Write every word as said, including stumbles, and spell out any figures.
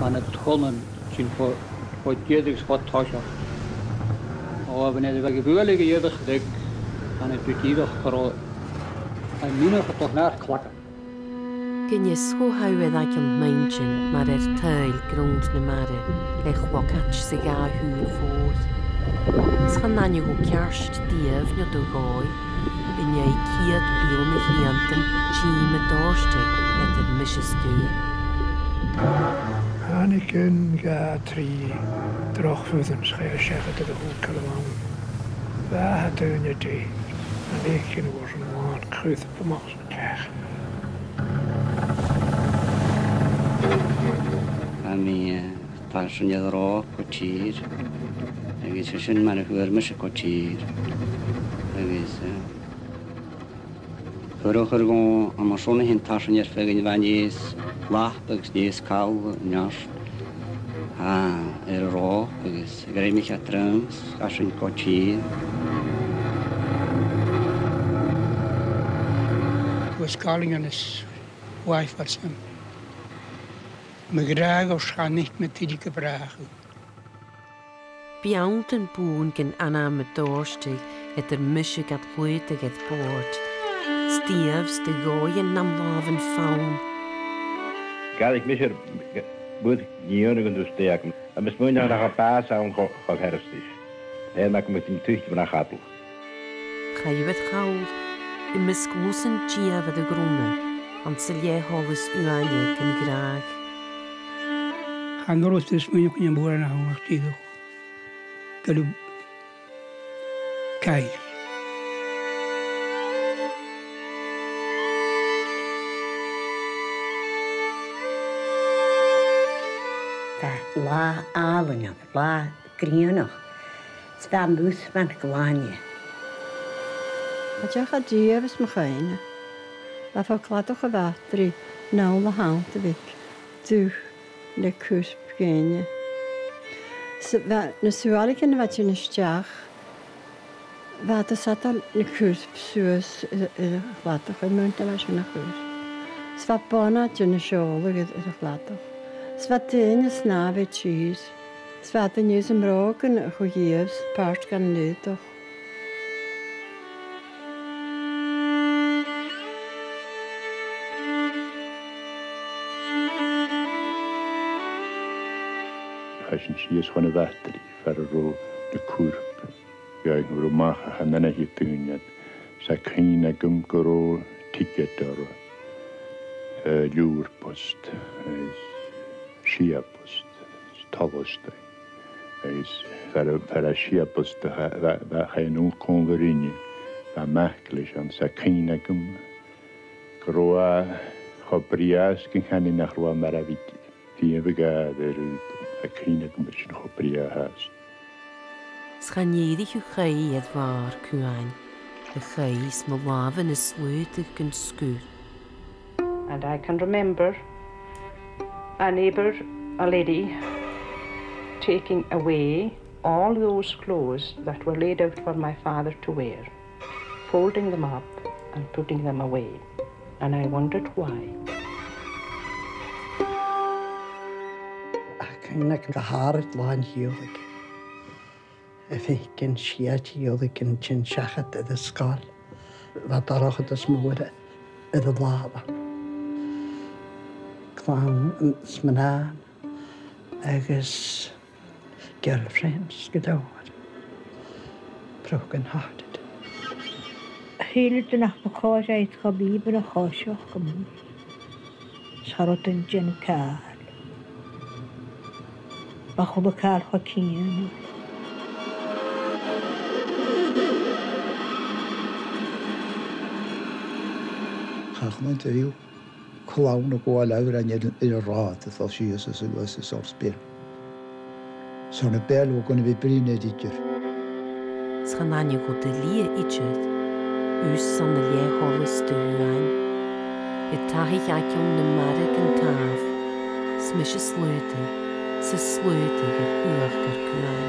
Bha na tonnan sin cho, cho deas agus cho toiseach. O, bha iad a' bualadh gu ìre chruaidh, bha iad dìreach gu robh am mìneachadh a' dol nar clagan. Gun fhios cho fada aig an inntinn mar air tadhal grunnd na mara le clogaid sa dhà shùil mhòr. 'S chan aithne dhomh ceart dìreach nuair a dh'fhalbh, an dèidh ceud bliadhna a' chiad àm, dè mu do dhòrtadh eadar mise 's tu. Thàinig aon, dhà, trì droch bhuidhnean 's chaidh iad seachad air a' chùl ann. Bha e daoine dè, an fhaicinn uair sin an làn cur a-mach às an teach. Tha mi, eh, tarsainn air an ròp gu tìr, agus 's e sin mar a fhuair mise gu tìr. Agus, eh, fhuair a' chur dhomh, an uair sin a' tighinn tarsainn air feadh a' bhainne is lap agus nì is call neart. Tha, air an ròp agus ghrèim a' cheathramh, 's chaidh sinn gu tìr. Bha sgàilean is wife at him. Mo ghràdh os chan ith mi tuilleadh a bhràthar. Beanntan bùirn gun anam a' dòrtadh eadar mise gad shlaodadh air bòrd. 'S dìreach 's do dhòigh nam làmhan fann. Ged a bha mise bùrn nì ann gun dùs dè agam. Agus smaoineachadh nach e bàs ann cho, cho furasta. Air nach gum biodh tuigse bhon a' chadal. Chaidh a bhith call, am measg lusan dìomhair a' ghrunnd, anns an leth-sholas uaine gun gràdh. Chan urrainn dhut smaoineachadh gun robh mòran ann ach dìreach gu robh caill. Tha latha àlainn ann, latha grianach, 's bha am bus mar glan. Cha deach e dìreach às mo chuimhne. Bha fo cladach a' bhataraidh, an ola a th' ann, a bhith dubh le cuirp dhaoine. 'S bha na suailean a bha a' tighinn a-steach, bha iad a' sadail na cuirp suas air, air a' chladach, air muin a bha sin a' chur. 'S bha bonaid a' seòladh air, air a' chladach. 'S bha daoine a' snàmh air tìr. 'S bha iad a' nighe am brògan a chur dhìobh 's pàirt dhen aodach. Chaidh sinn sìos chun a' bhataraidh far an robh na cuirp. Gheibheadh tu a-mach a tha na h-aon daoine. 'S tha cuimhne agam gun robh ticead orra, eh, liùrbost, eh, sia-bost, tolastadh. Agus far a, far a sia-bost a bha, bha, bha, chaidh an uair còmhla rinne, bha mac leis ann, 's tha cuimhne agam gun robh e cho brèagha 's gun can mi nach robh e mar a bhiodh, bhiodh e a' gabhail air, tha cuimhne agam air sin cho brèagha fhathast. 'S chan èirich thu a-chaoidh air bàrr cuain, a-chaoidh 's mo làmhan a' slaodadh gun sgur. And I can remember a neighbour, a lady, taking away all those clothes that were laid out for my father to wear, folding them up and putting them away. And I wondered why. Ach chan eil gu h-àraid làn-shiubhail a' faicinn siud, shiubhail a' tighinn seachad air an sgoil. Bha dorchadas mòr air a làmhan. Clann is mnathan agus girlfriends gu leòr. Broken hearted. Shaoileadh tu nach bu chòir dhaibh a bhith cho bìobaireach, cho coiseachd gu mòr. 'S cha robh duine a' dèanamh càil. Bha a h-uile càil cho cianail. Cha chluinneadh tu riamh clann a' gabhail òrain air, air an rathad a' dol sìos às a, às an Salt Spit. 'S ann a' bheil a bha gun a bhith bruidhinn air idir. 'S chan aithne dhomh do shlighe idir, thuas ann an leth-sholas do shuain, air taigh aig ceann na mara gun tàmh, 's mise a' slaodadh, 's a' slaodadh air uachdar cuain.